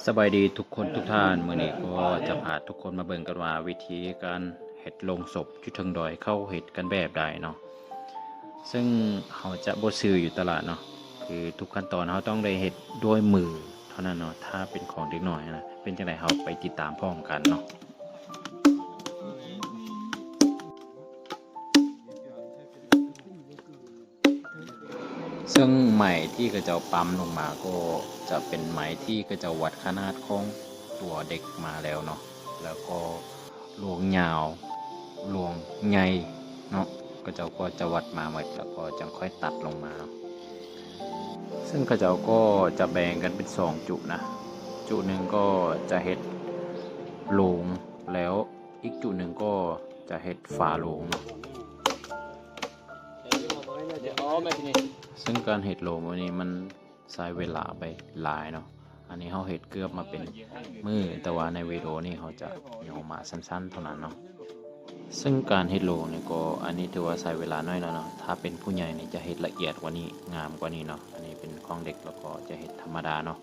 ສະບາຍດີທຸກຄົນທຸກທ່ານ, ມື້ນີ້ກໍຈະພາທຸກຄົນມາເບິ່ງກັນວ່າ ວິທີການເຮັດໂລງສົບຢູ່ເທິງດອຍເຂົາເຮັດກັນແບບໃດເນາະ. ເຊິ່ງເຮົາຈະບໍ່ຊື້ຢູ່ຕະຫຼາດເນາະ, ຄືທຸກຂັ້ນຕອນເຮົາຕ້ອງໄດ້ເຮັດດ້ວຍມືເທົ່ານັ້ນເນາະ, ຖ້າເປັນຂອງເດັກນ້ອຍນະ. ເປັນຈັ່ງໃດ ເຮົາໄປຕິດຕາມພ້ອມກັນເນາະ. ເຊິ່ງໄມ້ທີ່ເຂົາເຈົ້າປ້ຳລົງມາກໍຈະເປັນໄມ້ທີ່ເຂົາເຈົ້າວັດຂະໜາດຂອງຕົວເດັກມາແລ້ວເນາະ, ແລ້ວກໍລວງຍາວ ລວງໃຫຍ່ເນາະ, ເຂົາເຈົ້າກໍຈະວັດມາໝົດ ແລ້ວກໍຈັ່ງຄ່ອຍຕັດລົງມາເນາະ. ເຊິ່ງເຂົາເຈົ້າກໍຈະແບ່ງກັນເປັນສອງຈຸນະ, ຈຸໜຶ່ງກໍຈະເຮັດໂລງ ແລ້ວອີກຈຸໜຶ່ງກໍຈະເຮັດຝາໂລງເນາະ. ເຊິ່ງການເຮັດໂລງແບບນີ້ມັນໃຊ້ເວລາໄປຫຼາຍເນາະ. ອັນນີ້ເຮົາເຮັດເກືອບມາເປັນມື້, ແຕ່ວ່າໃນວິດີໂອນີ້ເຮົາຈະຫຍໍ້ມາສັ້ນໆເທົ່ານັ້ນເນາະ. ເຊິ່ງການເຮັດໂລງນີ້ກໍ ອັນນີ້ຖືວ່າໃຊ້ເວລາໜ້ອຍແລ້ວເນາະ, ຖ້າເປັນຜູ້ໃຫຍ່ນີ້ຈະເຮັດລະອຽດກວ່ານີ້ ງາມກວ່ານີ້ເນາະ. ອັນນີ້ເປັນຂອງເດັກ ແລ້ວກໍຈະເຮັດທຳມະດາເນາະ.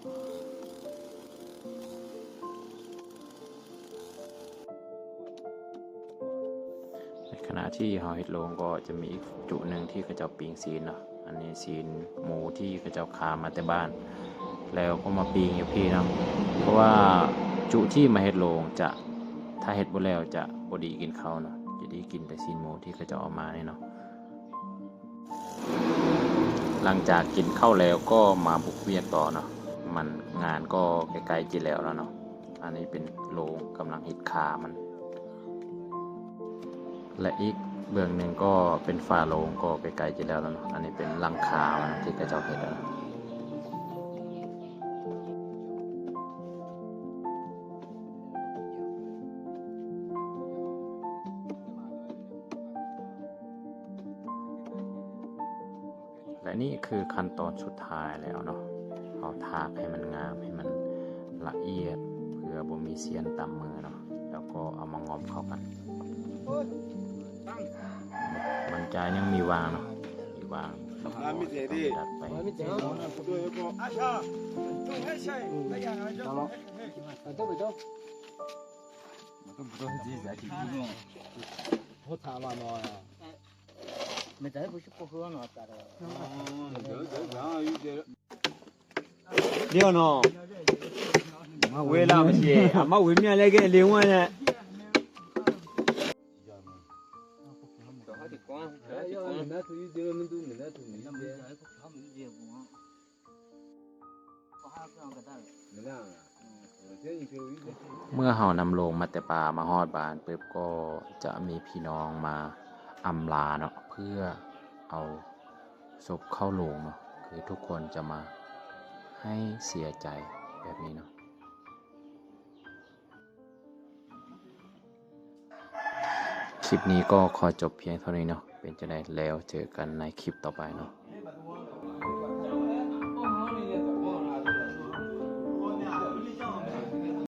ໃນຂະນະທີ່ເຮົາເຮັດໂລງກໍຈະມີອີກຈຸໜຶ່ງທີ່ເຂົາເຈົ້າປີ້ງຊີ້ນເນາະ, ອັນນີ້ຊີ້ນໝູທີ່ເຂົາເຈົ້າຂ້າມາແຕ່ບ້ານ ແລ້ວກໍມາປີ້ງຢູ່ພີ້ເນາະ. ເພາະວ່າຈຸທີ່ມາເຮັດໂລງຈະ ຖ້າເຮັດບໍ່ແລ້ວຈະບໍ່ໄດ້ກິນເຂົ້າເນາະ, ຈະໄດ້ກິນແຕ່ຊີ້ນໝູທີ່ເຂົາເຈົ້າເອົາມານີ້ເນາະ. ຫຼັງຈາກກິນເຂົ້າແລ້ວກໍມາບຸກວຽກຕໍ່ເນາະ, ມັນ ງານກໍໃກ້ໆຈະແລ້ວແລ້ວເນາະ. ອັນນີ້ເປັນໂລງກຳລັງເຮັດຂາມັນ ແລະ ອີກເບື້ອງໜຶ່ງກໍເປັນຝາໂລງ ກໍໃກ້ໆຈະແລ້ວແລ້ວເນາະ. ອັນນີ້ເປັນຫຼັງຄາມັນທີ່ເຂົາເຈົ້າເຮັດແລ້ວ. ແລະ ນີ້ຄືຂັ້ນຕອນສຸດທ້າຍແລ້ວເນາະ, ເຮົາຖາກໃຫ້ມັນງາມ ໃຫ້ມັນລະອຽດ ເພື່ອບໍ່ມີສ່ຽນຕຳມືເນາະ, ແລ້ວກໍເອົາມາງອມເຂົ້າກັນ. ມັນຈະຍັງມີຫວ່າງເນາະ, ມີຫວ່າງ ແລ້ວກໍຈະຕ້ອງດັດໄປ. 对哦喏，马尾啦，不是，啊，马尾面那个另外呢。 ເມື່ອເຮົານຳໂລງມາແຕ່ປ່າ ມາຮອດບ້ານປຶບ ກໍຈະມີພີ່ນ້ອງມາອຳລາເນາະ ເພື່ອເອົາສົບເຂົ້າໂລງເນາະ, ຄືທຸກຄົນຈະມາໃຫ້ເສຍໃຈແບບນີ້ເນາະ. ຄລິບນີ້ກໍຂໍຈົບພຽງເທົ່ານີ້ເນາະ, ເປັນຈັ່ງໃດແລ້ວເຈີກັນໃນຄລິບຕໍ່ໄປເນາະ.